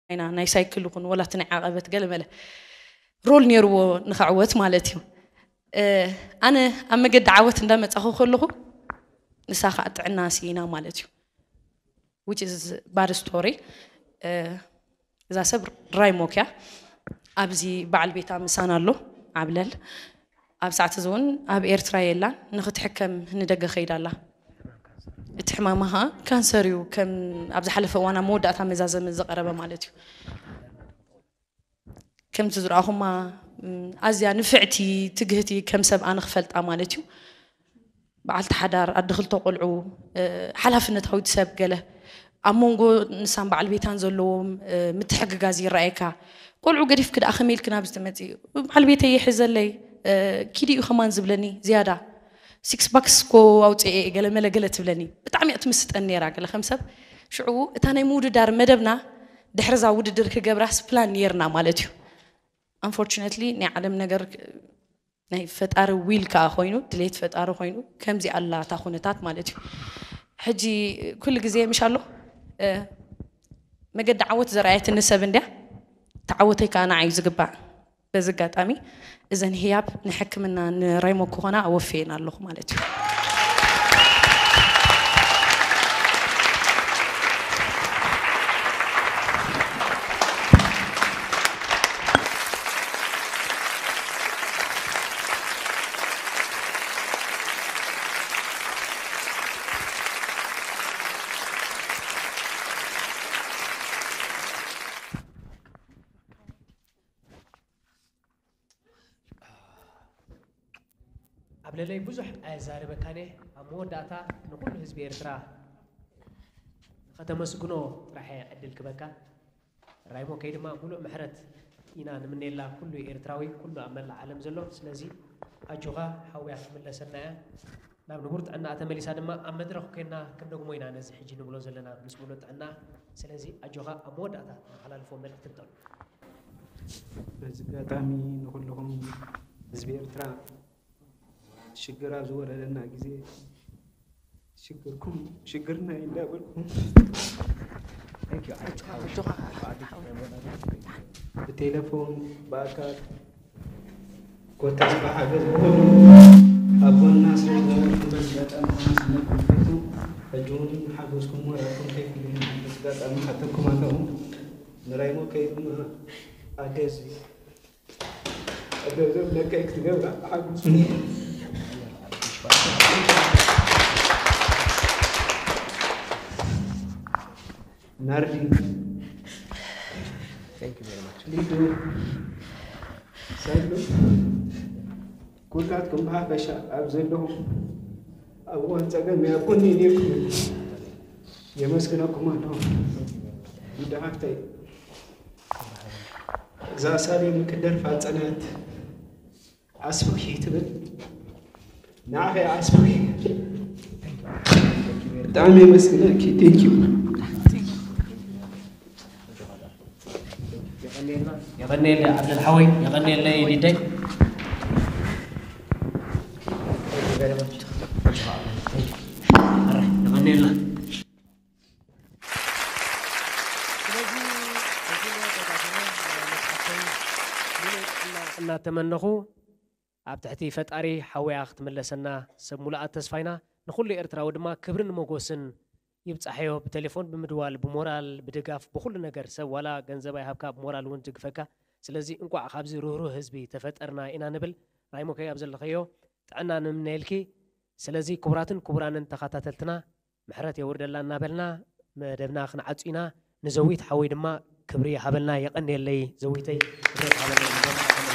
ኢና ናይ ሳይክል ይኹን ወላ እቲ ናይ ዓቐበት ገለ መለ ሮል ነይርዎ ንኽዕወት ማለት እዩ። ኣነ ኣብ መገዲ ዓወት እንዳመጻኹ ከለኹ ንሳ ከዓ ጥዕና ስኢና ማለት እዩ። Which is bad story። እዛ ሰብ ራይሞክ እያ። ኣብዚ በዓል ቤታ ምሳና ኣሎ ዓብለል። ኣብ ሰዓት እዚ እውን ኣብ ኤርትራ የላን፣ ንኽትሕከም ንደገ ከይዳ ኣላ። እቲ ሕማማ ከዓ ካንሰር እዩ፣ ከም ኣብ ዝሓለፈ እዋን ኣብ መወዳእታ መዛዘሚ ዝቐረበ ማለት እዩ። ከምቲ ዝረኣኹማ ኣዝያ ንፍዕቲ ትግህቲ ከም ሰብ ኣነ ክፈልጣ ማለት እዩ። በዓልቲ ሓዳር ኣደ ክልተ ቆልዑ፣ ሓላፍነታዊት ሰብ ገለ ኣብ መንጎ ንሳን በዓል ቤታን ዘለዎም ምትሕግጋዝ ይረኣየካ። ቆልዑ ገዲፍኪ ደኣ ከመይ ኢልኪ ናብዚ ትመፂ? በዓል ቤተይ ይሕዘለይ፣ ኪዲ እዩ ከማን ዝብለኒ ዝያዳ። ሲክስ ባክስ ኮ ኣውፅኤ ገለ መለ ገለ ትብለኒ። ብጣዕሚ እያ ትምስጠኒ ነይራ ገለ ከም ሰብ። ሽዑ እታ ናይ ምውድዳር መደብና ድሕርዛ ውድድር ክገብራስ ፕላን ነይርና ማለት እዩ። Unfortunately ናይ ዓለም ነገር ናይ ፈጣሪ ዊል ከዓ ኮይኑ ድሌት ፈጣሪ ኮይኑ ከምዚ ኣላ እታ ኩነታት ማለት እዩ። ሕጂ ኩሉ ግዜ ምሽ ኣሎ መገዲ ዓወት ዘርኣየትኒ ሰብ እንድያ። ተዓወተይ ከዓ ንዓዩ ዝግባእ። በዚ ኣጋጣሚ እዘን ህያብ ንሕክምና ንራይሞ ክኾና ኣወፍየን ኣለኹ ማለት እዩ። ኣብ ለለይ ብዙሕ ኣየዛርበካን እየ። ኣብ መወዳእታ ንኹሉ ህዝቢ ኤርትራ ከተመስግኖ ጥራሕ እየ ዕድል ክበካ። ራይሞከይ ድማ ሙሉእ ምሕረት ኢና ንምነየላ ኩሉ ኤርትራዊ፣ ኩሉ ኣብ መላእ ዓለም ዘሎ። ስለዚ ኣጆኻ ሓውያ ክትምለሰልና እያ። ናብ ንቡር ጥዕና ተመሊሳ ድማ ኣብ መድረኽ ኮይና ክንደግሞ ኢና ነዚ ሕጂ ንብሎ ዘለና ምስ ሙሉእ ጥዕና። ስለዚ ኣጆኻ ኣብ መወዳእታ ተመሓላልፎ መልእኽቲ እንተሎ። በዚ ኣጋጣሚ ንኹልኹም ህዝቢ ኤርትራ ሽግር ኣብ ዝወረደና ግዜ ሽግርኩም ሽግርና እዩ እንዳበልኩም ብቴሌፎን ብኣካል ኮታስ ብሓገዝ ብኹሉ ኣብ ጎንና ስለ ዝነበርኩም በዚ ኣጋጣሚ ከመስግነኩም። ሕጂ እውን ሓገዝኩም ወራኩም ከይፍልን በዚ ኣጋጣሚ ሓተኩም ኣለኹ። ንራይሞከይ ድማ ኣገዝ እዩ። ኣገዘብ ለካይ ክትገብራ ሓጉስኒ። ናርዲ ሊዱ ሰሉ ኩላትኩም ብሓፈሻ ኣብ ዘለኹም ኣብ እዋን ጸገም ኣብ ጎኒ ነይርኩም የመስግነኩም ኣለኹ። ሊዱ ሓፍተይ እዛ ሳሌም ክደርፋ ጸንሐት ኣስብኪ ትብል ንዓኸ ኣስብኪ ብጣዕሚ የመስግነኪ። Thank you። የቐንየለይ ዓብደል ሓወይ፣ የቐንየለይ ሊደይ። የቐንየልና። ስለዚ ሕጂ መወዳእታ ዜና ናይ መጽሓፍተይ ሙሉእ ጥዕና እናተመነኹ ኣብ ትሕቲ ፈጣሪ ሓውያ ክትምለሰና ሰብ ሙሉኣት ተስፋ ኢና። ንኹሉ ኤርትራዊ ድማ ክብርን ሞጎስን ይብጻሐዮ። ብቴሌፎን ብምድዋል፣ ብሞራል፣ ብድጋፍ፣ ብኹሉ ነገር ሰብ ዋላ ገንዘብ ኣይሃብካ ብሞራል እውን ዝድግፈካ። ስለዚ እንቋዕ ካብዚ ርህሩህ ህዝቢ ተፈጠርና ኢና ንብል። ራይሞከይ ኣብ ዘለኸዮ ጥዕና ንምነየልኪ። ስለዚ ክቡራትን ክቡራንን ተኸታተልትና ምሕረት የውርደላ እናበልና መደብና ክንዓጹ ኢና። ንዘዊት ሓወይ ድማ ክብሪ ይሃበልና። የቐንየለይ ዘዊተይ፣ ክብረት ሃበለይ።